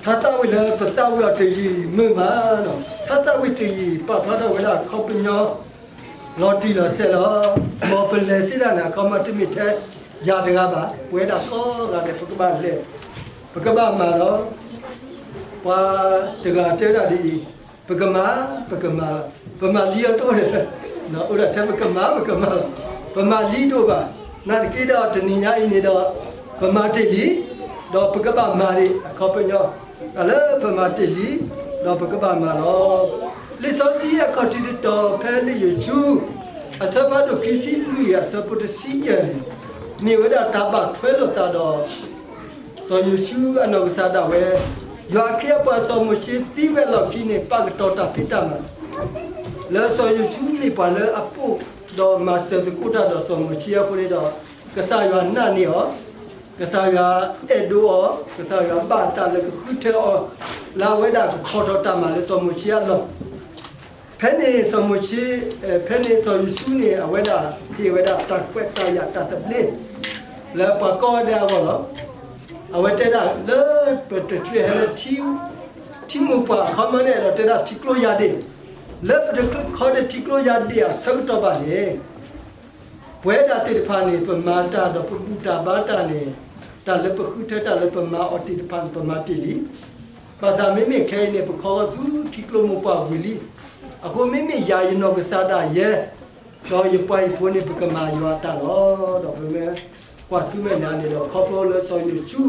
ထါသၣ်ဝံၤလၢပသၣ်ဝံၤအီၤတယံာ်မုာ်မး, ထါသၣ်ဝံၤတယံာ်ပာ်ဖျါထီၣ်ဝဲဒၣ်ခီပညီ လီၤတံၢ်လီၤဆဲးလီၤ. မ်ပလဲၤစ့ၢ်ဒၣ်န့ၣ်အခီပညီတမ့ၢ်ထဲယၤတဂၤဘၣ်, ပဝဲဒၣ်ကိးဂၤဒဲး ပကဘၣ်လဲၤ ပကဘၣ်မၤလီၤ. ပှၤတဂၤတဲဝဲဒၣ်ဒ်အံၤ, ပကမၤ, ပကမၤ, ပမၤလံအီၤတအိၣ်န့ၣ်, အိၣ်ဒၣ်ထဲပကမၤ ပကမၤလီၤ. ပမၤလံတအိၣ်ဘၣ်. နာ်သက့ဒီးတနံၤညါအံၤန့ၣ်ဒီး ပမၤတ့ၢ်လံ, ဒီးပကဘၣ်မၤဒံးအခီပညီ, တၢ်လၢပမၤတ့ၢ်လံ, ဒီးပကဘၣ်မၤလီၤ. လံာ်စီဆှံအခီၣ်ထံးတတီၤဖဲလံာ်ယိၤၡူ အဆၢဖးဒိၣ်ခံဆံလွံၢ်အဆၢဖိတဆံယဲၢ်န့ၣ်, မ့ၢ်ဝဲဒၣ်တၢ်ဘၣ်ထွဲလိာ်သးဒီး စီၤယိၤၡူအနီၢ်ကစၢ်ဒၣ်ဝဲ, ယွၤအခ့အပှၤစီၤမိၤၡ့သံဝဲအလီၢ်ခံန့ၣ် ပာ်ကတီၤတၢ်ဖံးတၢ်မၤ လၢစီၤယိၤၡူမ့ၢ်ပှၤလၢအပိာ်ဒီးမၤစၢၤသကိးတၢ်ဒီးစီၤမိၤၡ့အဃိန့ၣ်ဒီး, ကစၢ်ယွၤနာ်န့ၢ်အီၤ, ကစၢ်ယွၤအဲၣ်ဒိးအီၤ, ကစၢ်ယွၤဘၣ်အသးလၢကဃုထၢအီၤ, လၢအဝဲဒၣ်ကဖီၣ်ထီၣ်တၢ်မၤလၢစီၤမိၤၡ့အလီၢ်. ဖဲန့ၣ်စီၤမိၤၡ့, ဖဲန့ၣ်စီၤယိၤၡူန့ၣ် အဝဲဒၣ်ဟ့ၣ်ဝဲဒၣ်တၢ်ကွဲးတၢ်ယာ်တၢ်သဘျ့ လၢပှၤကိးဂၤဒဲးအဂီၢ်လီၤ. အဝဲတဲဒၣ်လၢပတချုးဟဲလၢ ထံမိၢ်ပှၢ်အခီပညီန့ၣ် အဲၣ်ဒိးတဲဒၣ်ထံကျိယါဒ့ၣ်, လၢပတချုးခီဒီးထံကျိယါဒ့ၣ်အဆၢကတီၢ်ဘၣ်န့ၣ်, ပဝဲဒၣ်သ့ၣ်တဖၣ်န့ၣ် ပမၤတၢ်ဒီးပဘူၣ်တၢ်ဘါတၢ်န့ၣ်, တၢ်လၢပဃုထၢတၢ်လၢပမၤအီၤသ့ၣ်တဖၣ်န့ၣ် ပမၤတ့ၢ်လံ. ဘၣ်ဆၣ်မ့မ့ၢ်ခဲအံၤန့ၣ် ပခီဂီၤဆူထံကျိမိၢ်ပှၢ်ဝံၤလံ. အဃိမ့မ့ၢ်ယၤယနီၢ်ကစၢ်ဒၣ်ယဲ ဒီးယပှၤဟံၣ်ဖိန့ၣ် ပကမၤယွၤအတၢ်လီၤ. ဒီးပမ့ၢ်ကွၢ်ဆူမဲာ်ညါန့ၣ်ဒီး ခီဖျိလၢစီၤယိၤၡူ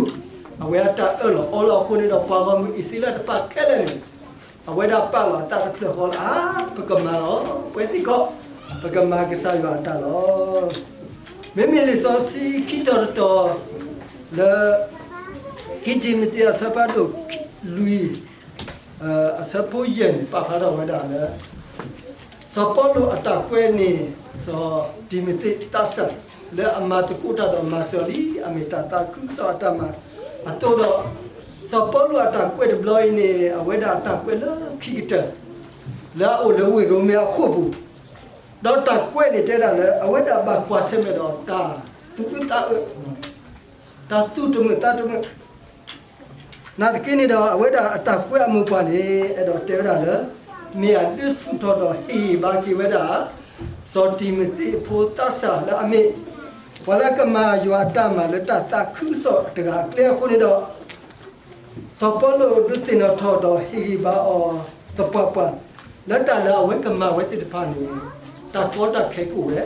အဝဲအတၢ်အၢၣ်လီၤအီလီၤအဃိန့ၣ်ဒီး ပှၤဂီၢ်မုၢ်အံၣ်စရ့လးတဖၣ်ခဲလၢာ်န့ၣ် အဝဲဒၣ်ပာ်လီၤအသးတဖျၢၣ်ဃီလၢ အါ ပကမၤလီၤ, ပှဲၤသံၣ်ကီး, ပကမၤကစၢ်ယွၤအတၢ်လီၤ. မ့မ့ၢ်လံာ်စီဆှံခံတီၤတတီၤ လၢ ခံတံၤမသ့းအဆၢဖးဒိၣ်လွံၢ် အဆၢဖိယဲၢ်န့ၣ် ပာ်ဖျါထီၣ်ဝဲဒၣ်လၢ စီၤပီလူးအတၢ်ကွဲးန့ၣ် စီၤတံၤမသ့းသးစၢ် လၢအမၤသကိးတၢ်ဒီးမၤစၢၤလံ အမ့ၢ်တၢ်သးခုကစီၣ်အတၢ်မၤအသိးဒီး စီၤပီလူးအတၢ်ကွဲးတဘျီအံၤန့ၣ် အဝဲဒၣ်အတၢ်ကွဲးလၢခံကတၢၢ် လၢအအိၣ်လၢဝ့ၢ်ရိမ့ၤအဃိာ်ပူၤ, ဒီးတၢ်ကွဲးန့ၣ်တဲဒၣ်လၢ အဝဲဒၣ်ဘၣ်ကွၢ်ဆၢၣ်မဲာ်ဒီးတၢ်သူၣ်အုးသးအုး တၢ်သူၣ်တမုာ်သးတမုာ် နာ်သက့န့ၣ်ဒီး အဝဲဒၣ်အတၢ်ကွဲးအမိၢ်ပှၢ်န့ၣ် အဲၣ်ဒိးတဲဝဲဒၣ်လၢ မ့ၢ်အဒုးဆူၣ်ထီၣ်ဒီးဟ့ၣ်ဂံၢ်ဘါက့ၤဝဲဒၣ် စီၤတံၤမသ့းအဖိသးစၢ်လၢအမ့ၢ် ပှၤလၢကမၤယွၤအတၢ်မၤလၢတၢ်သးခုကစီၣ်တဂၤအကျဲအဃိန့ၣ်ဒီး စီၤပီလူးဒုးသ့ၣ်နီၣ်ထီၣ်ဒီးဟ့ၣ်ဂံၢ်ဘါအီၤသပှၢ်ပှၢ် လၢတၢ်လၢအဝဲကမၤဝဲသ့ၣ်တဖၣ်န့ၣ် တၢ်ကီတၢ်ခဲကအိၣ်ဝဲ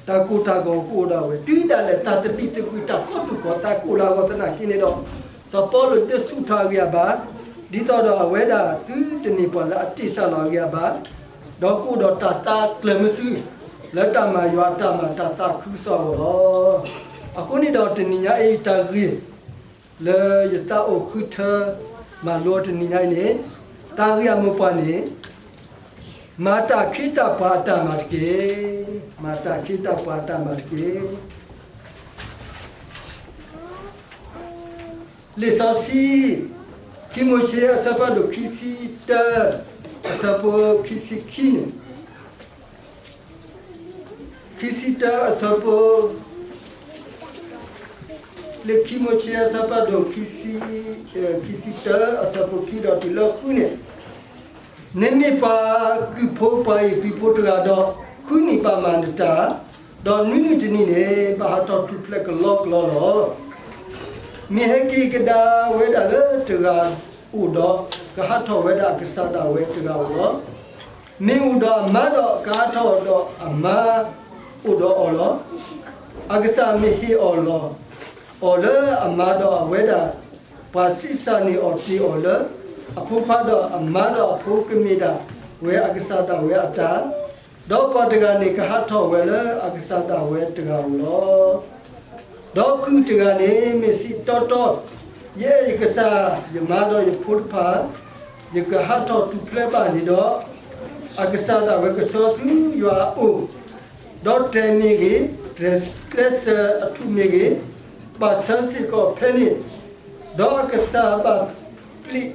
တၢ်ကိၢ်တၢ်ဂီၤကအိၣ်ဒၣ်ဝဲ တုၤဒၣ်လဲာ်တၢ်သဘံၣ်သဘုၣ်တၢ်ကီတူာ်ကီၤသးကအိၣ်လၢအဂီၢ်သနာ်က့န့ၣ်ဒီး စီၤပီလူးဒုးဆူၣ်ထီၣ်အဂံၢ်အဘါ ဒ်သိးဒီးအဝဲဒၣ်သုတမ့ၢ်ပှၤလၢအတ့ၢ်စၢ်လီၤအဂံၢ်အဘါ ဒီးကအိၣ်ဒီးတၢ်သးကျၢၤမုဆူ လၢတၢ်မၤယွၤအတၢ်မၤတၢ်သးခုကစီၣ်အဂီၢ်လီၤ. အဃိန့ၣ်ဒီးတနံၤညါအံၤတၢ်ဂ့ၢ် လၢယသးအိၣ်ဃုထၢ မၤလိတနံၤညါအံၤန့ၣ် တၢ်ဂ့ၢ်အမိၢ်ပှၢ်န့ၣ် မၤတၢ်ခ့တၢ်ပှၤအတၢ်မၤတက့ၢ်. မၤတၢ်ခ့တၢ်ပှၤအတၢ်မၤတက့ၢ်. လံာ်စီဆှံ ခံမိၤၡ့အဆၢဖးဒိၣ်ခံဆံတၢ အဆၢဖိခံဆံခံန့ၣ် ခံဆံတၢအဆၢဖိ လၢခံမိၤၡ့အဆၢဖးဒိၣ်ခံဆံ, ခံဆံတၢအဆၢဖိခံဒီးတုၤလၢဃုန့ၣ်, နမ့ၢ်ပှၤကုၢ်ဖိပှၤအံၣ်ပံၤဖိတဂၤဒီး, ဃုနံၣ်ပာ်မၤနတၢ်, ဒီးနွံနံၣ်တနံၣ်န့ၣ် ဘၣ်ဟးထီၣ်ထူၣ်ဖျဲးကလီကလီလီၤ. မ့ၢ်ဟဲက့ၤကဒါဝဲဒၣ်လၢတဂၤအိၣ်ဒီး ကဟးထီၣ်ဝဲဒၣ်အကစၢ်ဒၣ်ဝဲတဂၤဧိၤလီၤ. မ့ၢ်အိၣ်ဒီးအမါဒီးကဟးထီၣ်ဒီးအမါအိၣ်ဒီးအီၤလီၤ. အကစၢ်မ့ၢ်ဟ့ၣ်အီၤလီၤ အီၤလၢအမါဒီးအဝဲဒၣ် ပှၤဆံးစၢ်န့ၢ်အီၤတ့ၢ်အီၤလၢ အဖိခွါဒီးအမါဒီးအဖိကမ့ၢ်ဒၣ် ဝဲအကစၢ်ဒၣ်ဝဲအတၢ်, ဒီးပှၤတဂၤန့ၣ်ကဟးထီၣ်ဝဲလၢအကစၢ်ဒၣ်ဝဲတဂၤဧိၤလီၤ. ဒီးကုၢ်တဂၤန့ၣ်မ့ၢ်စံးတီတီ, ယအဲၣ်ယကစၢ်, ယမါဒီးယဖိတဖၣ်, ယကဟးထီၣ်ထူၣ်ဖျဲးဘၣ်န့ၣ်ဒီး, အကစၢ်ဒၣ်ဝဲကဆှီဆူယွၤအအိၣ်, ဒီးတြဲၤမ့ၢ်ဂ့ၤ, တြဲၤကျဲးစၢးအထူၣ်မ့ၢ်ဂ့ၤ, ဘၣ်ဆၢစ့ၢ်ကီးဖဲန့ၣ်, ဒီးအကစၢ်ဘၣ်ပျံၤ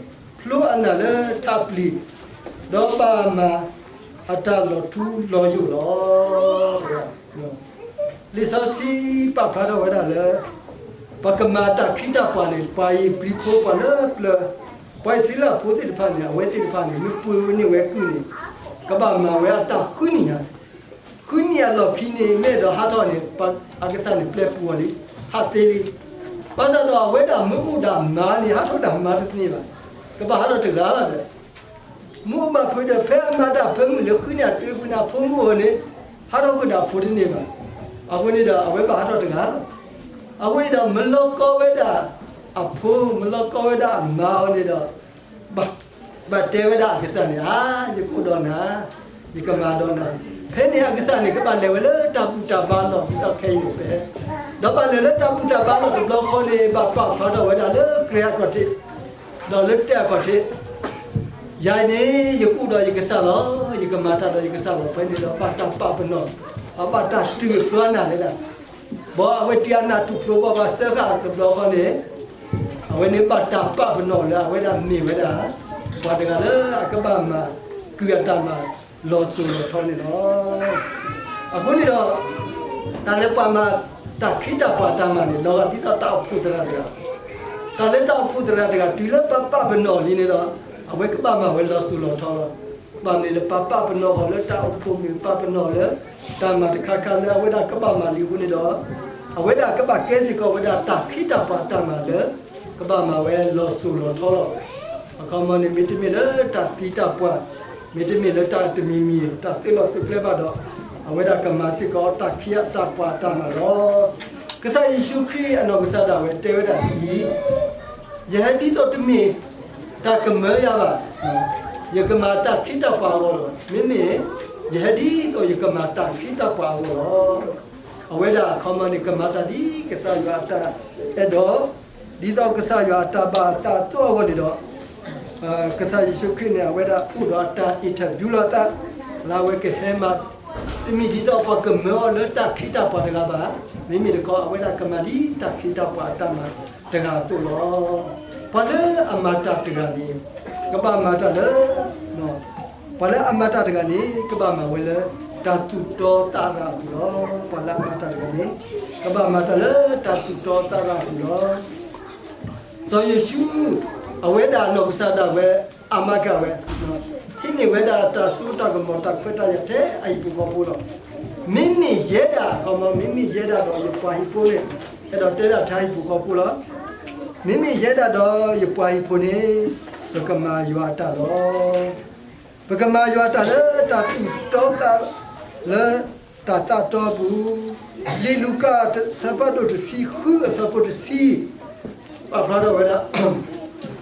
ဖျိအနၢ်လၢထးပျံၤ, ဒီးဘၣ်မၤအတၢ်လီၤထူလီၤယိာ်လီၤ. လံာ်စီဆှံပာ်ဖျါထီၣ်ဝဲဒၣ်လၢ ပှၤကမၤတၢ်ခံးတၢ်ပှၤန့ၣ် ပှၤဧ့ၤဘြံၤဖိ ပှၤလၢပျၢၤ, ပှၤအံၣ်စရ့လးဖိသ့ၣ်တဖၣ်န့ၣ် အဝဲသ့ၣ်တဖၣ်န့ၣ် မ့ၢ်ပှ့ၤန့ၢ်ဝဲကုၢ်န့ၣ် ကဘၣ်မၤဝဲအတၢ်ဃုနံၣ်ညါ, ဃုနံၣ်အလီၢ်ခံန့ၣ် မ့ၢ်အဲၣ်ဒိးဟးထီၣ်န့ၣ် အကစၢ်န့ၣ်ပျဲပူၤအီၤလံ, ဟးသ့လံ. ဘၣ်ဆၣ်ဒီးအဝဲဒၣ်မ့ၢ်အိၣ်ဒီးအမါန့ၣ် ဟးထီၣ်တၢ်မၤတန့ၢ်ဘၣ်, ကဘၣ်ဟးထီၣ်တဂၤလီၤဒီး မ့ၢ်အိၣ်ဘၣ်ဖုးဒီး ဖဲအမၤတၢ်ဖၢမုၢ်လၢဃုနံၣ်အတုၤအပူၤန့ၣ် အဖိမုၣ်အီၤန့ၣ် ဟးထီၣ်ဃုာ်ဒီးအဖိတန့ၢ်ဘၣ်. အဃိန့ၣ်ဒီး အဝဲဘၣ်ဟးထီၣ်တဂၤလီၤ. အဃိန့ၣ်ဒီး မလီကီဝဲဒၣ်အဖိ, မလီကီဝဲဒၣ်အမါအီၤန့ၣ်ဒီး ဘၣ်တဲဝဲဒၣ်အကစၢ်န့ၣ်, အါ, ယကအိၣ်ဒီးနၤ, ယကမၤဒီးနၤ, ဖဲန့ၣ်အကစၢ်န့ၣ် ကဘၣ်လဲၤဝဲလၢတၢ်ဘူၣ်တၢ်ဘါလီၢ် ဒ်သိးခဲအံၤန့ၣ်ဖဲ, ဒီးဘၣ်လဲၤလၢတၢ်ဘူၣ်တၢ်ဘါလီၢ်တဘျီဃီန့ၣ် ဘၣ်ပာ်ဖျါထီၣ်ဝဲဒၣ်လၢကြဲၤအခီၣ်ထံး ဒီးလၢတဲာ်အခီၣ်ထံး, ယၤအံၤန့ၣ် ယကအိၣ်ဒီးယကစၢ်လီၤ, ယကမၤတၢ်ဒီးယကစၢ်လီၤ. ဖဲန့ၣ်ဒီး ဘၣ်တၢ်ပာ်ပနီၣ်, အဘၣ်တၢ်တုၤဖျါနၤလဲၣ်ဒၣ်, ဘၣ်အဝဲတံၤအနၢ်တူၢ်ဖျိဘၣ်ဘၣ်စၢဃာ်တဘျီဃီန့ၣ်, အဝဲန့ၣ်ဘၣ်တၢ်ပာ်ပနီၣ်လၢအဝဲဒၣ်မ့ၢ်ဝဲဒၣ် ပှၤတဂၤလၢအကဘၣ်မၤကုၢ်အတၢ်မၤလီၤစိၤလီၤထီန့ၣ်လီၤ. အဃိန့ၣ်ဒီး တၢ်လၢပှၤမၤတၢ်ခံးတၢ်ပှၤအတၢ်မၤန့ၣ် လီၤဂာ်ဒ်သိးတၢ်အိၣ်ဖှိၣ်သရၣ်တဂၤ, တၢ်လၢတၢ်အိၣ်ဖှိၣ်သရၣ်တဂၤ တုၤလၢပှၤပာ်ပနီၣ်လံန့ၣ်ဒီး အဝဲကဘၣ်မၤဝဲလီၤစိၤလီၤထီလီၤ. ဘၣ်မနုၤလၢပှၤပာ်ပနီၣ်အီၤလၢတၢ်အိၣ်ဖှိၣ်မ့ၢ်ပာ်ပနီၣ်လၢ တၢ်မၤတခါခါလၢအဝဲဒၣ်ကဘၣ်မၤလံအဃိန့ၣ်ဒီး အဝဲဒၣ်ကဘၣ်ကဲစ့ၢ်ကီးဝဲဒၣ်တၢ်ခံးတၢ်ပှၤအတၢ်မၤလၢ ကဘၣ်မၤဝဲလီၤစိၤလီၤထီလီၤ. အခီပညီန့ၣ် မ့တမ့ၢ်လၢတၢ်သံတၢ်ပှၢ်, မ့တမ့ၢ်လၢတၢ်တမံၤမံၤ တၢ်သုးလီၢ်သုးကျဲဘၣ်ဒီး အဝဲဒၣ်ကမၤစ့ၢ်ကီးတၢ်ခံးတၢ်ပှၤအတၢ်မၤလီၤ. ကစၢ်ယ့ၣ်ၡူးခရံာ်အနီၢ်ကစၢ်ဒၣ်ဝဲတဲဝဲဒၣ်ဒ်အံၤ, ယဟဲဒ်သိးတမ့ၢ်တၢ်ကမၢယၤဘၣ်, ယကမၤတၢ်ခံးတၢ်ပှၤအဂီၢ်လီၤ. မ့မ့ၢ် ယဟဲဒ်သိးယကမၤတၢ်ခံးတၢ်ပှၤအဂီၢ်လီၤ. အဝဲဒၣ်အခီပညီန့ၣ် ကမၤတၢ်ဒ်ကစၢ်ယွၤအတၢ်အဲၣ်ဒိး, ဒ်သိးကစၢ်ယွၤအတၢ်ဘၣ်အသးအသိးအဂီၢ်န့ၣ်ဒီး ကစၢ်ယ့ၣ်ၡူးခရံာ်န့ၣ် အဝဲဒၣ်အိၣ်ဒီးအတၢ် interview လီၤအသး လၢအဝဲကဟဲမၤ တမ့ၢ်ဒ်သိးပှၤကမၢအီၤလၢတၢ်ခံးတၢ်ပှၤတဂၤဘၣ်, မ့မ့ၢ်တခီ အဝဲဒၣ်ကမၤဒ်တၢ်ခံးတၢ်ပှၤအတၢ်မၤတဂၤအသိးလီၤ. ပှၤလၢအမၤတၢ်တဂၤန့ၣ် ကဘၣ်မၤတၢ်လၢ ပှၤလၢအမၤတၢ်တဂၤန့ၣ် ကဘၣ်မၤဝဲလၢတၢ်သူၣ်တီသးရၤအပူၤလီၤ. ပှၤလၢအမၤတၢ်တဂၤန့ၣ် ကဘၣ်မၤတၢ်လၢတၢ်သူၣ်တီသးရၤအပူၤလီၤ. စီၤယိၤၡူ အဝဲဒၣ်အနီၢ်ကစၢ်ဒၣ်ဝဲ အမၤကၤဝဲ, ဟံးန့ၢ်ဝဲဒၣ်တၢ်စိတၢ်ကမီၤတၢ်ခွဲးတၢ်ယာ်ထဲအဟံၣ်ဖိဃီဖိလီၤ. မ့မ့ၢ်ယဲဒၣ်, မ့မ့ၢ်ယဲဒၣ်ဒီးယပှၤဟံၣ်ဖိန့ၣ်, အဲၣ်ဒိးတဲဒၣ်ထဲဟံၣ်ဖိဃီဖိလီၤ. မ့မ့ၢ်ယဲဒၣ်ဒီးယပှၤဟံၣ်ဖိန့ၣ် ပကမၤယွၤအတၢ်လီၤ. ပကမၤယွၤအတၢ်လၢတၢ်သူၣ်တီသး လၢတၢ်သးတီအပူၤ, လံာ်လူၤကၣ် အဆၢဖးဒိၣ်တဆံဃုအဆၢဖိတဆံ, ပာ်ဖျါထီၣ်ဝဲဒၣ်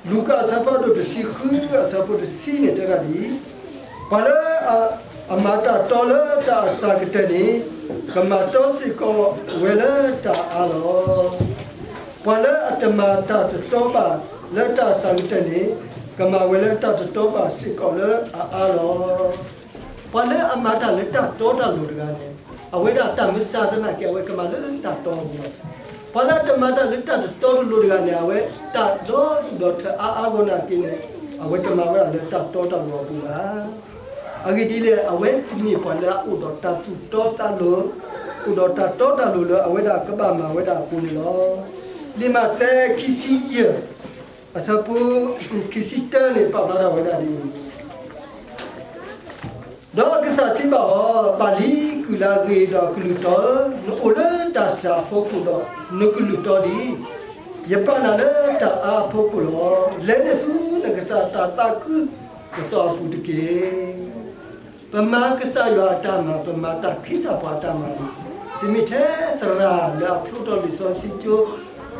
လူၤကၣ်အဆၢဖးဒိၣ်တဆံဃုအဆၢဖိတဆံန့ၣ် တဲဒၣ်ဒ်အံၤ, ပှၤလၢ အမၤတၢ်တီလၢတၢ်အစှၤကတၢၢ်န့ၣ် ကမၤတီစ့ၢ်ကီးဝဲလၢတၢ်အါလီၤ. ပှၤလၢအတမၤတၢ်တတီဘၣ်လၢတၢ်အစှၤကတၢၢ်န့ၣ် ကမၤဝဲလၢတၢ်တတီဘၣ်စ့ၢ်ကီးလၢအအါလီၤ. ပှၤလၢအမၤတၢ်လၢတၢ်တီတၢ်လိၤတဂၤန့ၣ် အဝဲဒၣ်တၢ်မ့ၢ်စှၤသနာ်က့ အဝဲကမၤလၢတၢ်တီအပူၤလီၤ. ပှၤလၢအတမၤတၢ်လၢတၢ်တတီတလိၤတဂၤန့ၣ် အဝဲတၢ်ဒီဒူၣ်ဒီထၢအါအါဂီၢ်နာ်က့န့ၣ် အဝဲတမၤဝဲဒၣ်လၢတၢ်တီတၢ်လိၤအပူၤဘၣ်. အဂ့ၢ်ဒ်လဲၣ်, အဝဲမ့ၢ်ပှၤလၢအအိၣ်ဒီးတၢ်သူၣ်တီသးလိၤ, အိၣ်ဒီးတၢ်တီတၢ်လိၤလၢအဝဲဒၣ်ကဘၣ်မၤဝဲဒၣ်အပူၤန့ၣ်လီၤ. လံာ်မးသဲခံဆံယဲၢ် အဆၢဖိခံဆံတၢန့ၣ် ပာ်ဖျါထီၣ်ဝဲဒၣ်ဒ်အံၤ, ဒီးကစၢ်စံးဘၣ်အီၤ, ဘၣ်လံ, ကုၢ်လၢအဂ့ၤဒီးအကလုၢ်တီဧၢ, နအိၣ်လၢတၢ်စှၤအဖီခိၣ်ဒီး နကလုၢ်တီလံ. ယပာ်နၤလၢတၢ်အါအဖီခိၣ်လီၤ. လဲၤနုာ်ဆူနကစၢ်တၢ်သးခုကစီၣ်အပူၤတက့ၢ်. ပမၤကစၢ်ယွၤအတၢ်မၤ, ပမၤတၢ်ခံးတၢ်ပှၤအတၢ်မၤန့ၣ် တမ့ၢ်ထဲသရၣ်လၢအဖျိထီၣ်လံာ်စီဆှံကၠိ,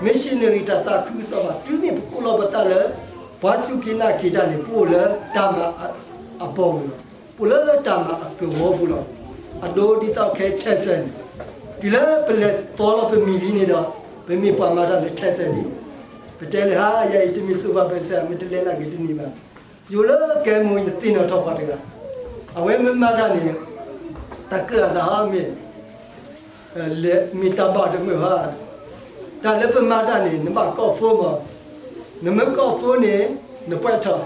missionary တၢ်သးခုကစီၣ်ဘၣ်. တုၤမ့ၢ်ပကိးလီၤပသးလၢ ပှၤစူၢ်က့ၤနာ်က့ၤတၢ်န့ၣ် ပအိၣ်လၢတၢ်မၤအပီၢ်ပူၤလီၤ. ပအိၣ်လၢတၢ်မၤအကဝီၤပူၤလီၤ. အဒိဒ်သိးခဲ Texas န့ၣ်, တုၤလၢပလဲၤသီလီၤပမံၤလံန့ၣ်ဒီး ပမ့ၢ်ပှၤမၤတၢ်လၢ Texas လံ. ပတဲလၢဟါ ယၤအံၤတမ့ၢ် supervisor မ့ၢ်တလဲၤနာ်က့ၤတန့ၢ်ဘၣ်. ယိၤလၢကဲမိၢ် ယသ့ၣ်နီၣ်ထီၣ်ပှၤတဂၤ, အဝဲမ့ၢ်မၤတၢ်န့ၣ် တၢ်ကၢၣ်အသးဟီမ့ၢ် လဲၤမ့ၢ်တၢ်ဘၣ်တမုာ်ဘၣ်. တၢ်လၢပမၤတၢ်န့ၣ် နဘၣ်ကိးဖိမး, နမ့ၢ်ကိးဖိန့ၣ် နပှဲၤထီၣ်,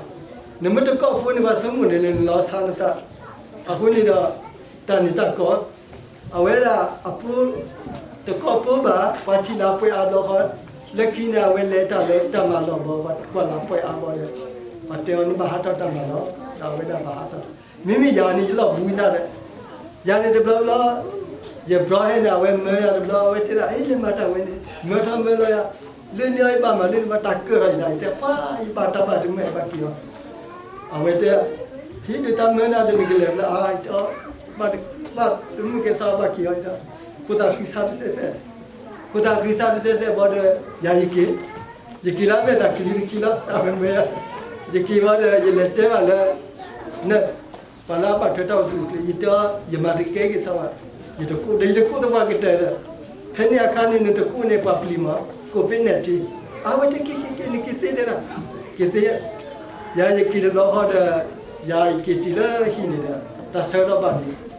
နမ့ၢ်တကိးဖိန့ၣ် ပှၤဆိကမိၣ်န့ၣ် နလီၤဆါနသး. အဃိန့ၣ်ဒီး တၢ်န့ၣ်တၢ်ကီ, အဝဲဒၣ်အဖိ တကိးဖိဘၣ် ပှၤထံၣ်လၢပှဲၤအါဘျီဃီ, လၢခံန့ၣ် အဝဲလဲၤတၢ်လၢတၢ်မၤလီၢ်ဘီ ပှၤကွၢ်လၢပှဲၤအါဘီဒီး ပှၤတဲအီၤန့ၣ်ဘၣ်ဟးထီၣ်တၢ်မၤလီၢ်, ဒီးအဝဲဒၣ်ဘၣ်ဟးထီၣ်, မ့မ့ၢ်ယၤန့ၣ် ယလီၢ်ဘှံးသးဒီး ယၤန့ၣ်တဘျီဘျီ ယဘြီဟဲန့ၣ် အဝဲမၢယၤတဘျီ အဝဲတဲဒၣ် အ့ လဲၤမၤတၢ်ဝဲန့ၣ် မၢထီၣ်မၢလီၤယၤ, လၢန့ၣ်အီၤယဘၣ်မၤလၢန့ၣ်ဘၣ် တၢ်ကၢၣ်ထီၣ်ယၤ ယတဲပှၤ ယဘၣ်တၢ်ဘၣ်တမ့ၢ်ဘၣ်က့ၤအီၤ, အဝဲတဲ ဟံးဒုးတၢ်မၢနၤဒီးနကလဲၤဖျါအါ, ဘၣ်တမုၢ်ကဲစးဘၣ်က့ၤအီၤ, ခိၣ်သးဃံဆါတစဲးစဲး, ခိၣ်သးဃံဆါတစဲးစဲးဘီဒီး ယၤယက့ၤ, ယက့ၤလၢမဲာ်သးခံလံတခံလီၤ တၢ်မၢမၢယၤ, ယက့ၤဘီဒီး ယလဲၤတဲဘၣ်လၢ န ပှၤလၢအဘၣ်ထွဲတၢ်အိၣ်ဆူၣ်အိၣ်ချ့ ယတဲအီၤ ယမၤတကဲက့ၤစၢ်ဘၣ်, ယတကိးဒီး ယတကိးသပှၢ်ကတၢၢ်ဒီး ဖဲန့ၣ်အခါန့ၣ် နတကိးန့ၣ် ပှၤပျံၤမး ကိးပ့းနဲၣ်ထံ, အဝဲတဲက့ၤက့ၤက့ၤ နက့ၤသ့တဲဒၣ်, က့ၤသ့, ယၤယက့ၤတဘျီဃီဒီး ယၤယက့ၤတုၤလၢဟံၣ်န့ၣ်ဒီး တၢ်ဆၢကတီၢ်ဘၣ်န့ၣ်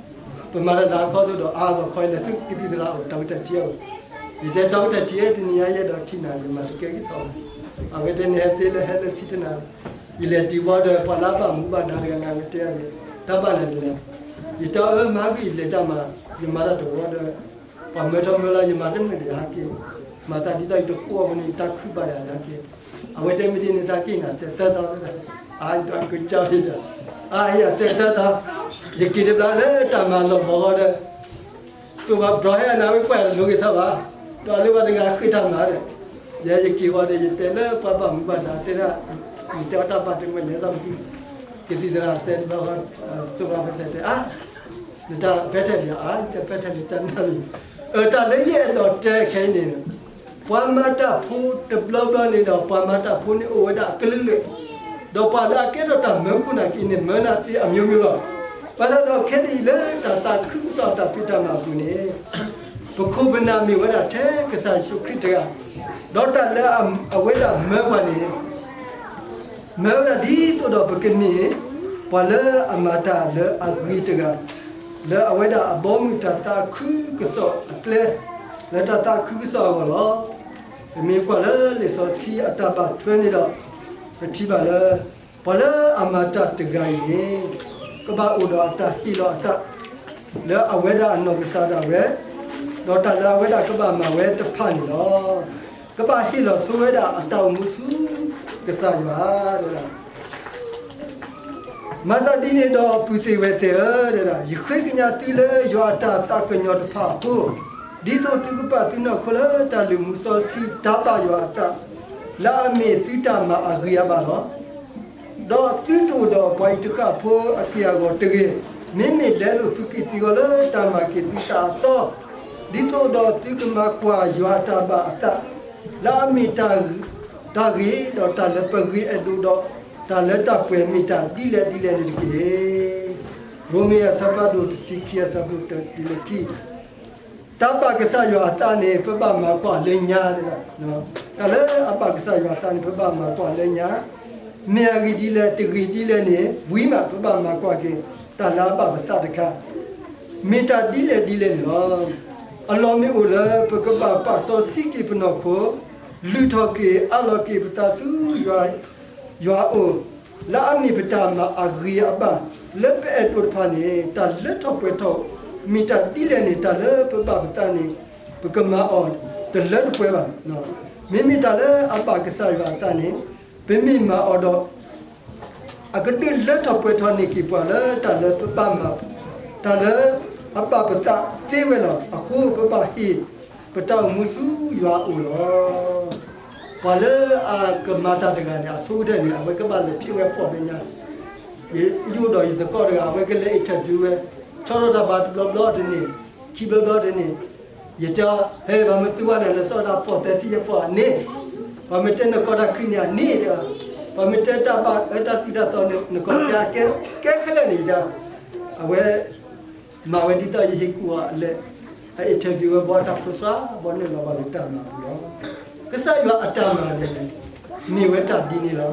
ပမၤတၢ်လၢအခီၣ်ဆိဒီး အါဂီၢ်ခီလဲၤဆူကသံၣ်သရၣ်အအိၣ် တၢ်ကတၢၢ်ထံအအိၣ်, ယတဲတၢ်ကတၢၢ်ထံ တနံၤညါယအဲၣ်ဒိးထံၣ်နၤ ယမၤတကဲက့ၤစၢ်ဘၣ်, အဝဲတဲန့ၣ် ဟဲသ့လၢဟဲလၢဆံတနၤ ယလဲၤတုၤဘီဒီး ပှၤလၢအဘၣ်မူဘၣ်ဒါတဂၤန့ၣ် အဝဲတဲန့ၣ် တၢ်ဘၣ်လဲၣ်လဲၣ်, ယတဲအီၤ မၤက့ၤ ယလဲၤတၢ်မၤ ယမၤတၢ်တဝီဒီး ပှၤမၢထီၣ်မၢလီၤ ယမၤတမုာ်ဒီးယဟဲက့ၤ, မၤသးဒ်သိးယတကိးအီၤန့ၣ် ယတၢ်ခုဘၣ်ယၤယဟဲက့ၤ, အဝဲတဲမ့ၢ်ဒ်န့ၣ် တၢ်က့ၤနၤစဲးသၢသီလၢ အါယကစၢ်ဒ်ဒီး အါယၤစဲးသၢသီ, ယက့ၤတဘျီလၢတၢ်မၤလီၢ်ဘီဃီဒီး သိးဘၣ်ဘြီဟဲအနၢ်ဝဲကွၢ်တလိၤက့ၤစၢ်ဘၣ်, ဒီးလၢပှၤတဂၤဃ့ၢ်တၢ်မၤဒီး ယဲယက့ၤဝံၤဒီး ယတဲလၢပှၤဘၣ်မူဘၣ်ဒါတဲဒၣ်, ယတဲအီၤတၢ်ဘၣ်တမ့ၢ်လဲၣ်သီမတံၢ်, ကသံၣ်သရၣ်စဲးတဘျီဃီ, သိးဘၣ်ပစဲးတဲ အါ, နတၢ်ပဲာ်ထံးလံဧါ, ယတဲပဲာ်ထံးလံတၢ်နၢ်လံ, အတၢ်လၢယအဲၣ်ဒိးတဲခဲအံၤန့ၣ် ပှၤမၤတၢ်ဖိတဘျီဘျီန့ၣ်ဒီး ပှၤမၤတၢ်ဖိန့ၣ်အိၣ်ဝဲဒၣ်အကလုာ်ကလုာ်, ဒီးပှၤလၢအကဲထီၣ်တၢ်မၢခိၣ်နၢ်က့န့ၣ် မၢနၤသ့အမျိုးမျိုးလီၤ. ဘၣ်ဆၣ်ဒီးခဲအံၤလၢတၢ်သးခုကစီၣ်အတၢ်ဖံးတၢ်မၤအပူၤန့ၣ် ပခိၣ်ပနၢ်မ့ၢ်ဝဲဒၣ်ထဲကစၢ်ယ့ၣ်ၡူးခရံာ်တဂၤ, ဒီးတၢ်လၢအဝဲဒၣ်မၢပှၤန့ၣ် မၢဝဲဒၣ်ဒ်သိးဒီးပကမ့ၢ် ပှၤလၢအမၤတၢ်လၢအဂ့ၤတဂၤ, လၢအဝဲဒၣ်အဘီအမုၢ်တၢ်သးခုကစီၣ်အကျဲ, လၢတၢ်သးခုကစီၣ်အဂီၢ်လီၤ. ပမ့ၢ်ကွၢ်လၢလံာ်စီဆှံအတၢ်ဘၣ်ထွဲန့ၣ်ဒီး ပထံၣ်ဘၣ်လၢ ပှၤလၢအမၤတၢ်တဂၤအံၤန့ၣ် ကဘၣ်အိၣ်ဒီးအတၢ်ဟ့ၣ်လီၤအသး လၢအဝဲဒၣ်အနီၢ်ကစၢ်ဒၣ်ဝဲ, ဒီးတၢ်လၢအဝဲဒၣ်ကဘၣ်မၤဝဲတဖၣ်န့ၣ်လီၤ. ကဘၣ်ဟ့ၣ်လီၤဆိဝဲဒၣ်အတၢ်အိၣ်မူဆူကစၢ်ယွၤ မၤသးဒ်န့ၣ်ဒီး ပုၢ်သ့ၣ်ဝဲၢ်သ့ၣ်ဧၢ, ယဃ့ကညးသုလၢယွၤအတၢ်သးကညီၤတဖၣ်အဃိ, ဒ်သိးသုကပာ်သုနီၢ်ခိလၢတၢ်လုၢ်မူစီဆှံတၢ်ဘၣ်ယွၤအသး, လၢအမ့ၢ်သုတၢ်မၤအဂ့ၤအဘၣ်လီၤ. ဒီးသုတအိၣ်ဒီးပှၤအံၤတဃၣ်ဖိအက့ၢ်အဂီၤတဂ့ၤ, မ့မ့ၢ်လဲလိာ်သုက့ၢ်သုဂီၤလၢတၢ်မၤက့ၤသုသးအသီ, ဒ်သိးဒီးသုကမၤကွၢ်ယွၤအတၢ်ဘၣ်အသး, လၢအမ့ၢ်တၢ်ဂ့ၤဒီးတၢ်လၢပဂ့ၤအဲၣ်ဒိးဒီး တၢ်လၢတၢ်ပှဲၤမ့ၢ်တၢ်ဒ်လဲၣ်ဒ်လဲၣ်န့ၣ်တက့ၢ်. ရိမ့ၤအဆၢဖးဒိၣ်တဆံခံ အဆၢဖိတဆံခံ, တၢ်ဘၣ်ကစၢ်ယွၤအသးန့ၣ် ပဘၣ်မၤကွၢ်လၢညါ, တၢ်လၢအဘၣ်ကစၢ်ယွၤအသးန့ၣ် ပဘၣ်မၤကွၢ်လၢညါ, မ့ၢ်အဂ့ၢ်ဒ်လဲၣ် တဂ့ၤဒ်လဲၣ်န့ၣ် ဝံၤမး ပဘၣ်မၤကွၢ်က့ၤ တၢ်လၢအဘၣ်ပသးတခါ, မ့ၢ်တၢ်ဒ်လဲၣ်ဒ်လဲၣ်န့ၣ်လီၤ. အလီၢ်မ့ၢ်အိၣ်လၢပကဘၣ်ပာ်စီဆှံက့ၤပနီၢ်ခိ, လုၢ်ထီၣ်က့ၤအးလီၤက့ၤပသးဆူ ယွၤအအိၣ်, လၢအမ့ၢ်ပတၢ်မၤအဂ့ၤအဘၣ် လၢပအဲၣ်ဒိးတဖၣ်န့ၣ် တၢ်လၢထီၣ်ပှဲၤထီၣ် မ့ၢ်တၢ်ဒ်လဲၣ်န့ၣ် တၢ်လၢပဘၣ်ပသးန့ၣ် ပကမၤအီၤတလၢတပှဲၤဘၣ်. မ့မ့ၢ်တၢ်လၢအဘၣ်ကစၢ်ယွၤအသးန့ၣ် ပမ့ၢ်မၤအီၤဒီး အကဒုးလၢထီၣ်ပှဲၤထီၣ်န့ၢ်က့ၤပှၤလၢတၢ်လၢပဘၣ်မၤ, တၢ်လၢအဘၣ်ပသးသ့ဝဲလီၤ. အဃိပဘၣ်ဟ့ၣ်ပတၢ်အိၣ်မူဆူယွၤအအိၣ်လီၤ. ပှၤလၢအကမၤတၢ်တဂၤန့ၣ် အဆိကတၢၢ်န့ၣ် အဝဲကဘၣ်လဲၤဖံးဝဲဖီၣ်ဝဲညါ, ယအိၣ်ဒီးယသကိးတဂၤ အဝဲကလဲၤ interview ဝဲ, ဆီၣ်ထီၣ်တၢ်ဘါတဘျီဘျီတန့ၢ်, ခံဘျီဘျီတန့ၢ်, ယတဲ, ဟဲ ပှၤမ့ၢ်သူဝဲန့ၣ် နဆီၣ်တၢ်ဖီၣ်သဲဆံယဲၢ်ဖီၣ်န့ၣ်, ပှၤမ့ၢ်တဲနကီတၢ်ခုန့ၣ်အန့ၣ်ဒီး, ပှၤမ့ၢ်တဲတၢ်ဘၣ်အၢတၢ်သံတၢ်သီန့ၣ် နကီတၢ်ကဲ, ကဲခဲလၢာ်န့ၣ်ယတဲ, အဝဲ မၤဝဲဒ်သိးယဟ့ၣ်ကူၣ်အီၤအလဲၣ်, အ interview ဝဲဘီတၢ်ဖိစှၤဘီန့ၣ်လီၤဘၣ်လၢတၢ်မၤပူၤလီၤ. ကစၢ်ယွၤအတၢ်မၤန့ၣ် မ့ၢ်ဝဲတၢ်ဒ်န့ၣ်လီၤ.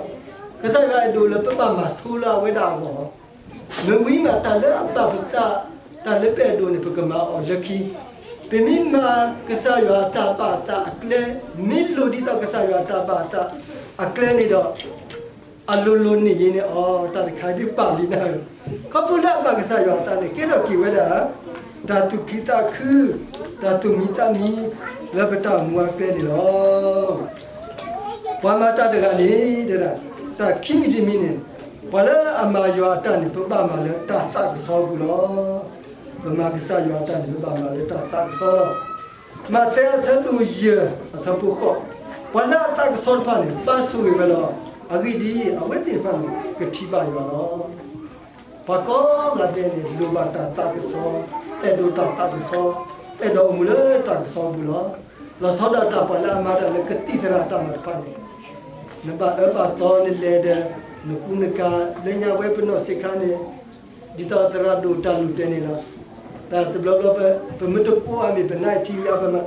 ကစၢ်ယွၤအဲၣ်ဒိးလၢပဘၣ်မၤဆိလၢအဝဲဒၣ်အဂီၢ်, မ့ၢ်ဝံၤမးတၢ်လၢအဘၣ်ပသး, တၢ်လၢပအဲၣ်ဒိးန့ၣ် ပကမၤအီၤလၢခံ, ပမ့ၢ်မၤကစၢ်ယွၤအတၢ်ဘၣ်အသးအကျဲ, မ့ၢ်လိၣ်ဒ်သိးကစၢ်ယွၤအတၢ်ဘၣ်အသးအကျဲန့ၣ်ဒီး အလိၤလိၤန့ၣ်ယဲန့ၣ်အီၤ တၢ်တခါဒ်ပာ်လံနၤ, ခီဖျိလၢအဘၣ်ကစၢ်ယွၤအသးန့ၣ် ကဲထီၣ်က့ၤဝဲဒၣ် တၢ်သူၣ်ခုသးခု, တၢ်သူၣ်မံသးမံလၢပတၢ်အိၣ်မူအကျဲန့ၣ်လီၤ. ပှၤမၤတၢ်တဂၤန့ၣ် တဲဒၣ်, တၢ်ခံမံၤတမံၤန့ၣ်, ပှၤလၢအမၤယွၤအတၢ်န့ၣ် ပဘၣ်မၤလၢတၢ်သးကဆှီပူၤလီၤ. ပမၤကစၢ်ယွၤအတၢ်န့ၣ် ပဘၣ်မၤလၢတၢ်သးကဆှီလီၤ. မးသဲအဆၢဒိၣ်ယဲၢ်အဆၢဖိဃိး, ပှၤလၢအသးကဆှီတဖၣ်န့ၣ် ဘၣ်ဆိၣ်ဂ့ၤဝဲလီၤ. အဂ့ၢ်ဒ်အံၤ, အဝဲသ့ၣ်တဖၣ်န့ၣ် ကထံၣ်ဘၣ်ယွၤလီၤ. ပှၤကိးဂၤဒဲးန့ၣ် လိၣ်ဘၣ်တၢ်သးကဆှီ, အဲၣ်ဒိးတၢ်သးကဆှီ, အဲၣ်ဒိးအိၣ်မူလၢတၢ်ကဆှီပူၤလီၤ. လီၤဆီဒၣ်တၢ် ပှၤလၢအမၤတၢ်လၢကသံၣ်သရၣ်တၢ်မၤတဖၣ်န့ၣ်, နဘၣ်အၢဘၣ်သီနလဲၤဒီး နကူနကၤ လၢညါဝဲပနီၢ်ဆံးခါန့ၣ်, ဒ်သိးသရၣ်ဒိၣ်တၢ်လူၢ်တဲန့ၣ်လီၤ. တၢ်တဘျီဘျီ ပမ့ၢ်တကိးအမ့ၢ် ပနၢ်ထံညါပမၤ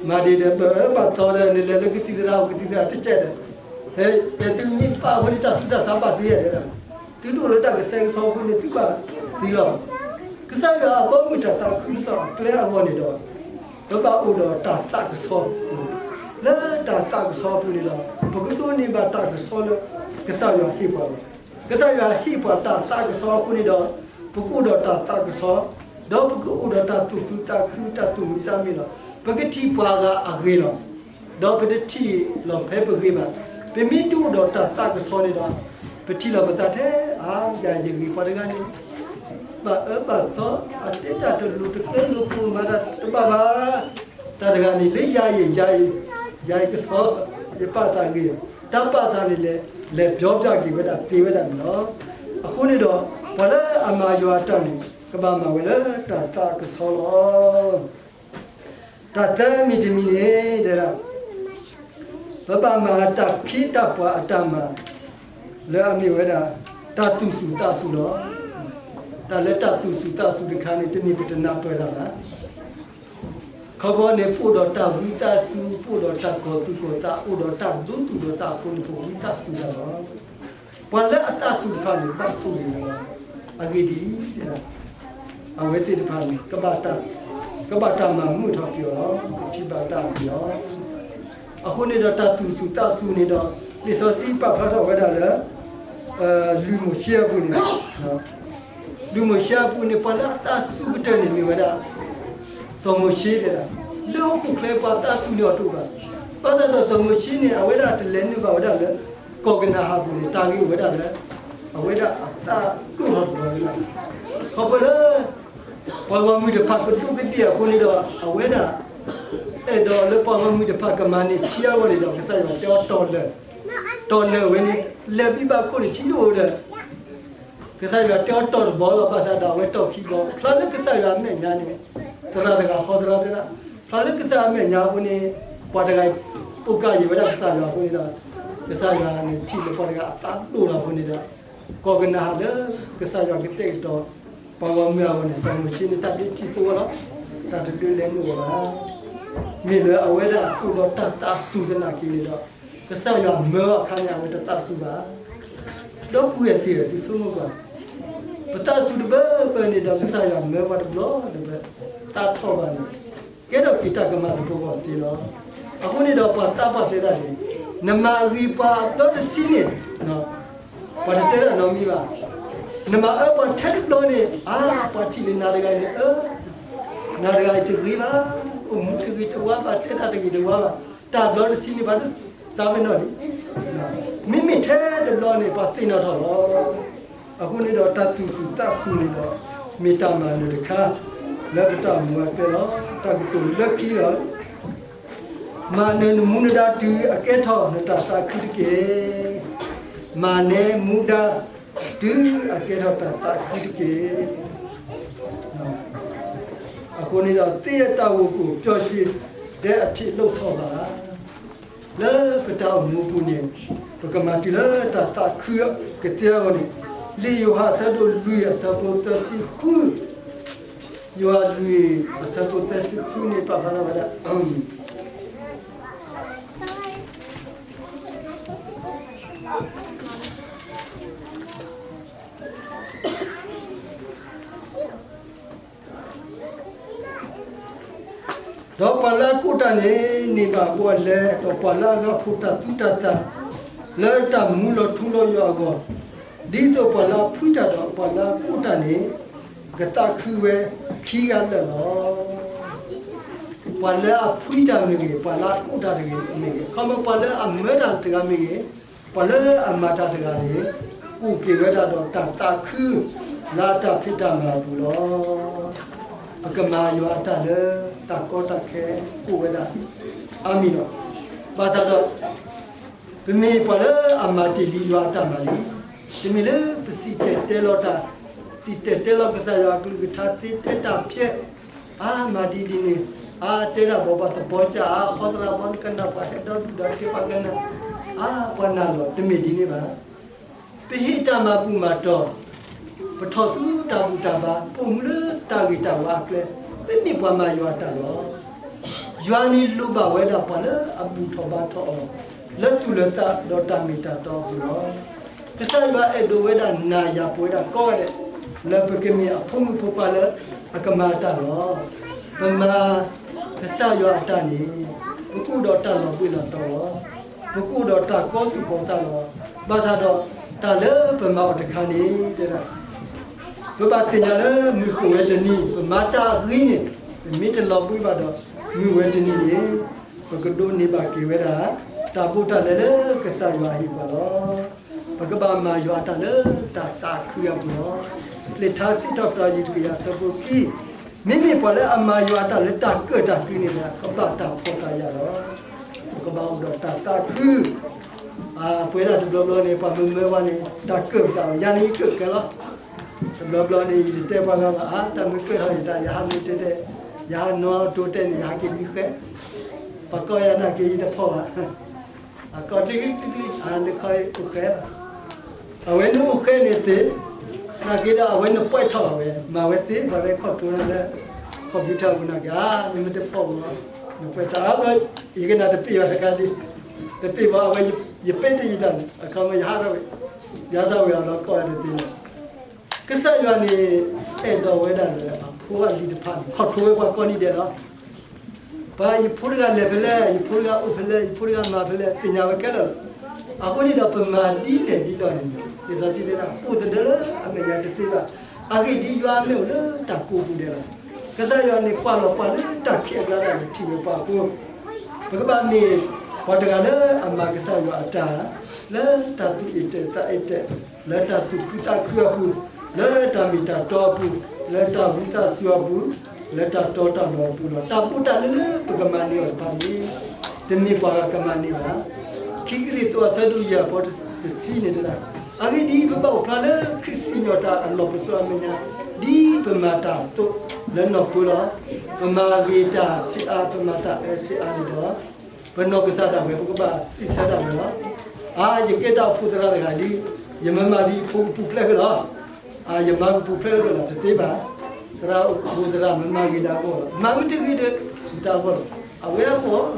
မၤဒ်ဒီး ပအၢဘၣ်သီဒီး နလဲၤလၢကသံၣ်သရၣ် ကသံၣ်သရၣ်တကဲဒီး, ဟဲ, ဟဲသုမ့ၢ်ပာ်အဃိန့ၣ် တၢ်ဆူးတၢ်ဆါဘၣ်သံယဲၢ်, သုတအိၣ်လၢတၢ်ကဆှဲကဆှီအဃိန့ၣ် သုဘၣ်သံလီၤ. ကစၢ်ယွၤအဘီအမုၢ်တၢ်သးခုကစီၣ်အကျဲအဂီၢ်န့ၣ်ဒီး, ပဘၣ်အိၣ်ဒီးတၢ်သးကဆှီ, လၢတၢ်သးကဆှီအပူၤန့ၣ်ဒီး ပကဒိးန့ၢ်ဘၣ်တၢ်ကဆှီလၢ ကစၢ်ယွၤဟ့ၣ်ပှၤလီၤ. ကစၢ်ယွၤဟ့ၣ်ပှၤတၢ်သးကဆှီအဃိန့ၣ်ဒီး, ပကအိၣ်ဒီးတၢ်သးကဆှီ, ဒီးပကအိၣ်ဒီးတၢ်သူၣ်ခုသးခု တၢ်သူၣ်မံသးမံလီၤ. ပကထံၣ်ပှၤဂၤအဂ့ၤလီၤ. ဒီးပတထံၣ်လီၤဖဲပဂ့ၤဘၣ်. ပမ့ၢ်တအိၣ်ဒီးတၢ်သးကဆှီန့ၣ်ဒီး, ပထံၣ်လီၤပသးထဲအါ, ယၤယဂ့ၤပှၤတဂၤန့ၣ် ဘၣ်အၢဘၣ်သီ, အတဲတၢ်တလိၤတကျဲလိၤပူၤ မၤတၢ်တဘၣ်ဘၣ်. တၢ်တဂၤန့ၣ် လၢယၤအံၤ, ယၤအံၤ, ယၤအံၤကဆှီ, ယပာ်သးဂ့ၤ, တၢ်ပာ်သးန့ၣ်လဲၤ, လဲၤပျီပျၢ်က့ၤဝဲဒၣ်သ့ဝဲဒၣ်န့ၣ်လီၤ. အဃိန့ၣ်ဒီး, ပှၤလၢအမၤယွၤအတၢ်န့ၣ် ကဘၣ်မၤဝဲလၢတၢ်သးကဆှီလီၤ. တၢ်သၢမံၤတမံၤန့ၣ် တဲဒၣ်, ပဘၣ်မၤတၢ်ခ့တၢ်ပှၤအတၢ်မၤ လၢအမ့ၢ်ဝဲဒၣ် တၢ်သူၣ်စူၤသးစူၤလီၤ. တၢ်လၢတၢ်သူၣ်စူၤသးစူၤတခါန့ၣ် တမ့ၢ်ပတနၢ်ပၢၢ်တၢ်ဘၣ်. ခီဖျိန့ၣ် ပအိၣ်ဒီးတၢ်ဝံသးစူၤ, ပအိၣ်ဒီးတၢ်ကီၤသူၣ်ကီၤသး, အိၣ်ဒီးတၢ်ဒိသူၣ်ဒိသးအဃိန့ၣ် ပဝံသးစူၤတၢ်လီၤ. ပှၤလၢအသးစူၤတဖၣ်န့ၣ် ဘၣ်ဆိၣ်ဂ့ၤလီၤ. အဂ့ၢ်ဒ်အံၤ, အဝဲသ့ၣ်တဖၣ်န့ၣ် ကဘၣ်တၢ်မၤမုာ်ထီၣ်က့ၤအီၤလီၤ. ကထံၣ်ဘၣ်တၢ်အဂ့ၤလီၤ. အဃိန့ၣ်ဒီး တၢ်သူၣ်စူၤသးစူၤန့ၣ်ဒီး လံာ်စီဆှံပာ်ဖျါထီၣ်ဝဲဒၣ်လၢ လွံၢ်မိၤၡ့အပူၤန့ၣ်, လွံၢ်မိၤၡ့အပူၤန့ၣ် ပှၤလၢအသးစူၤကတၢၢ်န့ၣ်မ့ၢ်ဝဲဒၣ် စီၤမိၤၡ့တဲဒၣ်, လၢဟီၣ်ခိၣ်ချၢပှၤသးစူၤန့ၢ်အီၤတအိၣ်ဘၣ်. ဘၣ်ဆၣ်ဒီးစီၤမိၤၡ့န့ၣ် အဝဲဒၣ်တလဲၤနုာ်ဘၣ်ဝဲဒၣ်လၢ ကီၢ်ကနၤအၣ်ပူၤန့ၣ် တၢ်ဂ့ၢ်အိၣ်ဝဲဒၣ်လၢ အဝဲဒၣ်အသးဒိၣ်ထီၣ်တဘျီလီၤ. ခီဖျိလၢ ပှၤဂီၢ်မုၢ်တဖၣ်ကဒူးကဒ့ၣ်အဃိန့ၣ်ဒီး အဝဲဒၣ် အဲၣ်ဒိးလၢပှၤဂီၢ်မုၢ်တဖၣ်ကမၤန့ၢ်ထံအဂီၢ်န့ၣ်ဒီး ကစၢ်ယွၤတဲအီၤတီၢ်လၢာ်, တီၢ်လၢာ်ဝဲန့ၣ် လဲၤဘံၣ်ဘၣ်ခိၣ်န့ၣ် ထံတအိၣ်ဒီး ကစၢ်ယွၤတဲအီၤတီၢ်တဘျီလီၤ. ဘၣ်ဆၣ်ဒီးအဝဲတီၢ်ခံဘျီ, ဖျါလၢကစၢ်ယွၤအမဲာ်ညါန့ၣ် သရၣ်တဂၤ ဟီသရၣ်တဲဒၣ်, ဖျါလၢကစၢ်ယွၤအမဲာ်ညါအဃိန့ၣ် ပှၤတဂၤ အိၣ်ကါယံၤဝဲဒၣ်ကစၢ်ယွၤအဃိန့ၣ်ဒီး ကစၢ်ယွၤန့ၣ်ထံၣ်လၢပှၤတဂၤအသးဒိၣ်လီၤအဃိန့ၣ်ဒီး ကီၢ်ကနၤအၣ်လၢ ကစၢ်ယွၤကတဲာ်ကတီၤ ပှၤဂီၢ်မုၢ်အဂီၢ်န့ၣ် စီၤမိၤၡ့န့ၣ် တၢ်ဒုးထံၣ်သိဝဲလီၤ. တၢ်တဒုးလဲၤနုာ်အီၤဘၣ်. မ့ၢ်လၢအဝဲဒၣ်အိၣ်ဒီးတၢ်သးစူၤသနာ်က့န့ၣ်ဒီး ကစၢ်ယွၤမၢအခါန့ၣ် အဝဲတသးစူၤဘၣ်. ဒီပုၢ်ဝဲၢ်သ့ၣ်ဧၢ, သုဆိကမိၣ်ကွၢ်, ပသးစူၤတဘၢဘၢန့ၣ်ဒီး ကစၢ်ယွၤမၢပှၤတဘျီဒီး ပသးထီၣ်ဘၣ်န့ၣ် ကဲထီၣ်က့ၤတၢ်ကမၣ်တဘိအဂီၢ်သ့လီၤ. အဃိန့ၣ်ဒီး ပှၤသးပှၢ်တဲဒၣ်န့ၣ် နမၤဂ့ၤပှၤအဘျီတဆံန့ၣ် ပှၤတတဲဒၣ်နီတမံၤဘၣ်. နမၤအၢပှၤထဲတဘျီန့ၣ် အါ ပှၤထံၣ်န့ၣ် နၤတဂၤအံၤန့ၣ် အၢ နၤတဂၤအံၤတဂ့ၤဘၣ်, အိၣ်မူတဂ့ၤတဝါဘၣ်, တဲတၢ်တဂ့ၤတဝါဘၣ်, တၢ်ဘျီတဆံန့ၣ် ပှၤတသးပ့ၤနီၣ်လံ. မ့မ့ၢ်ထဲတဘျီန့ၣ် ပှၤသ့ၣ်နီၣ်ထီၣ်လီၤ. အဃိန့ၣ်ဒီး တၢ်သူၣ်စူၤသးစူၤန့ၣ်ဒီး မ့ၢ်တၢ်မၤနၢၤတခါ လၢပတၢ်အိၣ်မူအကျဲလီၤ. တၢ်ကတိၤလၢခံလီၤ. မၤနၢၤနမူနဒါတုၤအကဲထီၣ်နတၢ်သးခုတက့ၢ်. မၤနၢၤမူဒါ တုၤအကဲထီၣ်တၢ်သးခုတက့ၢ်. အဃိန့ၣ်ဒီး သ့ၣ်ယတၢ်ဂီၤကိၣ် ပျော်ရွှင်တဲ့ အထင်လုပ်ဆောင်ပါ. လၢပတၢ်အိၣ်မူအပူၤန့ၣ် ပကမၤတုၤလၢတၢ်သးခုကသ့အဂီၢ်န့ၣ် လံာ်ယိၤဟၣ်အဆၢဒိၣ်လွံၢ်အဆၢဖိသၢဆံဃု, ယိၤဟၣ်လွံၢ်အဆၢဖိသၢဆံဃုန့ၣ် ပာ်ဖျါထီၣ်ဝဲဒၣ် ဒီးပှၤလၢအကိးတၢ်န့ၣ် န့ၢ်ဘၣ်ဘိအလဲ, ဒီးပှၤလၢအဂၤဖိတၢ်သူတၢ်သၣ် လၢတၢ်မူလီၤထူလီၤယိာ်အဂီၢ်, ဒ်သိးပှၤလၢအဖှံတၢ်ဒီးပှၤလၢအကိးတၢ်န့ၣ် ကသးခုဝဲခံဂၤလၢာ်လီၤ. ပှၤလၢအဖှံတၢ်မ့ၢ်ဂ့ၤ, ပှၤလၢအကိးတၢ်တဂ့ၤမ့ၢ်ဂ့ၤ, ခီမ့ၢ်ပှၤလၢအမၢတၢ်တဂၤမ့ၢ်ဂ့ၤ, ပှၤလၢအမၤတၢ်တဂၤန့ၣ်, ကိးက့ၤဝဲဒၣ်ဒီးတၢ်သးခု လၢအတၢ်ဖံးတၢ်မၤအပူၤလီၤ. ပကမၤယွၤအတၢ်လၢတၢ်ကီတၢ်ခဲ အိၣ်ဝဲဒၣ်အါမံၤလီၤ. ဘၣ်ဆၣ်ဒီး ပမ့ၢ်ပှၤလၢအမၤတ့ၢ်လံယွၤအတၢ်မၤလံ. တမ့ၢ်လၢပစံၣ်တဲၤတဲလီၤတၢ်, စံၣ်တဲၤတဲလီၤကစၢ်ယွၤအကလုၢ်ကထါ သ့တဲတၢ်ဖျဲး, အါမၤဒ်ဒ်န့ၣ်, အါတဲဒၣ်ဘီပှၤသဘီကၢ်, အါဟီသရၣ်ဘီနကနၣ်ပှၤဟဲဒီဒူၣ်ဒီထၢပှၤကနၣ်, အါပှၤနၢ်လီၤ, တမ့ၢ်ဒ်န့ၣ်ဘၣ်. ပဟ့ၣ်တၢ်မၤဘူၣ်မၤတီၤ, ပထီၣ်ဆူတၢ်ဘူၣ်တၢ်ဘါ, ပအိၣ်မူလၢတၢ်ဂ့ၤတၢ်ဝါအကျဲ, ပမ့ၢ်ပှၤမၤယွၤအတၢ်လီၤ. ယွၤန့ၣ်လိၣ်ဘၣ်ဝဲဒၣ်ပှၤလၢအဘူၣ်ထီၣ်ဘါထီၣ်အီၤ, လၢသူၣ်လၢသးဒီးတၢ်မ့ၢ်တၢ်တီအပူၤလီၤ. ကစၢ်ယွၤအဲၣ်ဒိးဝဲဒၣ်နၤယၤပဝဲဒၣ်ကိးဂၤဒဲး, လၢပကမ့ၢ်အဖိမုၣ်ဖိခွါလၢအကမၤအတၢ်လီၤ. ပမၤကစၢ်ယွၤအတၢ်န့ၣ်, ပကအိၣ်ဒီးတၢ်လီၤဘှံးလီၤတီၤလီၤ. ပကအိၣ်ဒီးတၢ်ကီသူၣ်ကီသးလီၤ. ဘၣ်ဆၣ်ဒီးတၢ်လၢပမၤအီၤတခါန့ၣ်, တဲဒၣ် ပဘၣ်သ့ၣ်ညါလၢမုၢ်ကအိၣ်ဝဲတနံၤ, ပမၤတၢ်အဂ့ၤန့ၣ်, ပမ့ၢ်တလီၤဘှံးဘၣ်ဒီး, မုၢ်ဝဲတနံၤန့ၣ်, ပကဒိးန့ၢ်ဘၣ်က့ၤဝဲဒၣ် တၢ်ဘိးတၢ်လဲလၢကစၢ်ယွၤအဟ့ၣ်ပှၤလီၤ. ပကဘၣ်မၤယွၤအတၢ်လၢတၢ်သးခုအပူၤလီၤ. လံာ်ထါစံးထီၣ်ပတြၢၤ တကယၤဆၢဖိခံ, မ့မ့ၢ်ပှၤလၢအမၤယွၤအတၢ်လၢတၢ်ကၢၣ်တၢ်ကျူန့ၣ်ဒီး ကဘၣ်တၢ်ဖှီၣ်တၢ်ယာ်လီၤ. ပကဘၣ်အိၣ်ဒီးတၢ်သးခု အပှဲၤဒၣ်တဘျီဘျီန့ၣ် ပှၤမၢမၢပှၤန့ၣ် တၢ်ကၢၣ်ပသးဝဲ, ယၤန့ၣ်ယကၢၣ်ကဲလီၤ. တဘျီဘျီန့ၣ် ယတတဲပှၤဂၤဘၣ်, အါ တၢ်မ့ၢ်ကၢၣ်ထီၣ်ယသး ယဟးမ့ၢ်တဲတဲ, ယဟးနီၢ်တိတဲန့ၣ် ယဟးက့ၤမံဃဲ, ပှၤကိးယၤနာ်က့ၤယတဖီၣ်ဘၣ်. အကိးတကျံတကျံ အနခီအိၣ်ဃဲလီၤ. အဝဲန့ၣ်အိၣ်ဃဲန့ၣ်သ့, နာ်က့ၤဒီးအဝဲန့ၣ်ပှဲၤထီၣ်ဘၣ်ဝဲ, မၤဝဲသ့ ပှၤလၢခီၣ်ထူလၢ ခီၣ်ဖံးထၢၣ်ပူၤနာ်က့ၤ, အါ နမ့ၢ်တဖီၣ်ဘၣ်, နပှဲၤတၢ်အါဘျီ, ယကနၣ်တပ့ၢ်ဘၣ်တခါဒံး, တပ့ၢ်ဘၣ်အဝဲ, ယပ့ၢ်တယံာ်တၢ်န့ၣ် အခီမ့ၢ်ယဟးထီၣ်ဝဲ, ယဟးထီၣ်ဝဲအလီၤကိးတသ့လီၤ. ကစၢ်ယွၤန့ၣ် အဲၣ်ဒိးဝဲဒၣ်လၢအဖိအလံၤတဖၣ်န့ၣ် ခီၣ်ထူဝဲပှၤကိးနံၤဒဲးလီၤ. ပှၤယဖိတဂၤလဲၤဖဲလဲၣ်, ယဖိတဂၤအိၣ်ဖဲလဲၣ်, ယဖိတဂၤမၤဖဲလဲၣ် သ့ၣ်ညါဝဲခဲလၢာ်လီၤ. အဃိန့ၣ်ဒီးပမၤဒ်လဲၣ်ဒ်လဲၣ်န့ၣ်, လံာ်စီဆှံတဲဒၣ် အိၣ်သဒၢလၢအမဲာ်ညါတသ့ဘၣ်. အဂ့ၢ်ဒ်အံၤ ယွၤအမဲာ်အိၣ်လၢတၢ်ကိးပူၤဒဲးလီၤ. ကစၢ်ယွၤန့ၣ်ကွၢ်လီၤပှၤလၢတၢ်ခံးအကျါဒၣ်လဲာ်ထံၣ်ဝဲပှၤအဃိ, ပကဘၣ်မ့ၢ်ပှၤတဂၤလၢအမၤကစၢ်ယွၤအတၢ်, လၢတၢ်သူၣ်အ့ၣ်တဲာ်သးအ့ၣ်တဲာ်, လၢတၢ်သူၣ်ခုသးခုအပူၤ, လၢတၢ်မ့ၢ်တၢ်တီအပူၤ, လၢတၢ်ဝံသးစူၤအပူၤ, လၢတၢ်တီတၢ်လိၤအပူၤလီၤ. တၢ်ဘိးတၢ်လၢလၢပကမၤန့ၢ်အီၤတဖၣ်န့ၣ်, တမ့ၢ်ပှၤဂၤကမၤန့ၢ်ဘၣ်. ခံကရံၣ်သူးအဆၢဒိၣ်ယဲၢ်အဆၢဖိတဆံန့ၣ်တဲဒၣ်, အဂ့ၢ်ဒ်အံၤ, ပဘၣ်အိၣ်ဖျါလၢခရံာ်စံၣ်ညီၣ်တၢ်အလီၢ်ပစိာ်အမဲာ်ညါ, ဒ်ပမၤတၢ်အသိးလၢနီၢ်ခိလီၤ. ပမၤဂ့ၤတၢ်ဆံးအါ, ပမၤတၢ်အၢဆံးအါန့ၣ်ဒီး, ပနီၢ်ကစၢ်ဒၣ်ဝဲ ပကဘၣ်စံးဆၢဒၣ်ဝဲလီၤ. အါ ယကဲတၢ်အိၣ်ဖှိၣ်သရၣ်တဂၤလံ, ယမၤမၤဒ်ယဖိကပူၤဖျဲးဃုာ်လီၤ. အါ ယမၤကပူၤဖျဲးလၢာ်လီၤ တသ့ဘၣ်. သရၣ်အိၣ်ဖှိၣ်သရၣ် မၤမၤဂ့ၤဒၣ်အဂီၢ်လီၤ. မၤမ့ၢ်တဂ့ၤဒီး မတၤအဂီၢ်လီၤ. အဝဲအဂီၢ်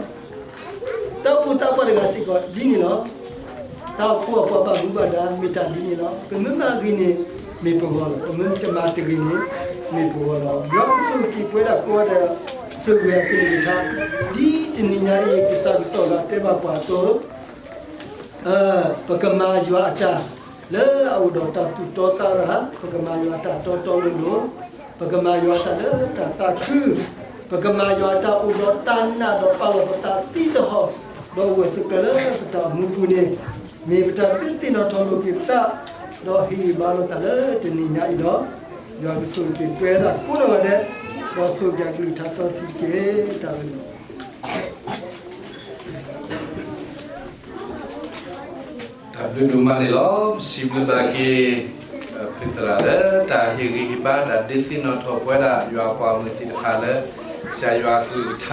တၢ်အိၣ်ဖှိၣ်သးပှၢ်တဂၤစ့ၢ်ကီးဒ်န့ၣ်လီၤ. တၢ်အိၣ်ဖှိၣ်အပှၤဘၣ်မူဘၣ်ဒါ မ့ၢ်တၢ်ဒ်န့ၣ်လီၤ. ပမ့ၢ်မၤဂ့ၤန့ၣ် မ့ၢ်ပဂီၢ်လီၤ. ပမ့ၢ်တမၤတဂ့ၤန့ၣ် မ့ၢ်ပဂီၢ်လီၤ. ယွၤကဆိၣ်ဂ့ၤက့ၤပဝဲဒၣ်ကိးဂၤဒဲး, ဆိၣ်ဂ့ၤအကလုၢ်ကထါ, ဒ်တနံၤညါအံၤ ကစၢ်ကစီၣ်လၢအတဲဘၣ်ပှၤအသိး ပကမၤယွၤအတၢ် လၢအအိၣ်ဒီးတၢ်သူၣ်တီသးရၤ, ပကမၤယွၤအတၢ်တီတီလိၤလိၤ, ပကမၤယွၤအတၢ်လၢတၢ်သးခု, ပကမၤယွၤအတၢ်အိၣ်ဒီးတၢ်နာ်ဒီးပာ်လီၤပသးသံသဟီၣ်, ဒီးအိၣ်ဝဲသပှၢ်လၢပတၢ်အိၣ်မူပူၤန့ၣ်, မ့ၢ်ပတၢ်ဒုးသ့ၣ်နီၣ်ထီၣ်လိာ်က့ၤပသး, ဒီးဟ့ၣ်ဂံၢ်ဘါလိာ်သးလၢတနံၤညါအံၤဒီး, ယွၤကဆိၣ်ဂ့ၤက့ၤပဝဲဒၣ်ကိးနီၢ်ဂၤဒဲး, ဒီးဆိၣ်ဂ့ၤက့ၤအကလုၢ်ကထါစီဆှံတက့ၢ်. တၢ်ဘျုး တၢ်ဘျုးဒိၣ်မးန့ၣ်လီၤ. ပစံးဘျုးဘၣ်က့ၤ ဖုသရၣ်လၢတၢ်ဟ့ၣ်ဂံၢ်ဟ့ၣ်ဘါ တၢ်ဒုးသ့ၣ်နီၣ်ထီၣ်ပဝဲဒၣ် ယွၤပှၤမုၢ်သ့ၣ်တဖၣ်လၢ ကစၢ်ယွၤအကလုၢ်ကထါ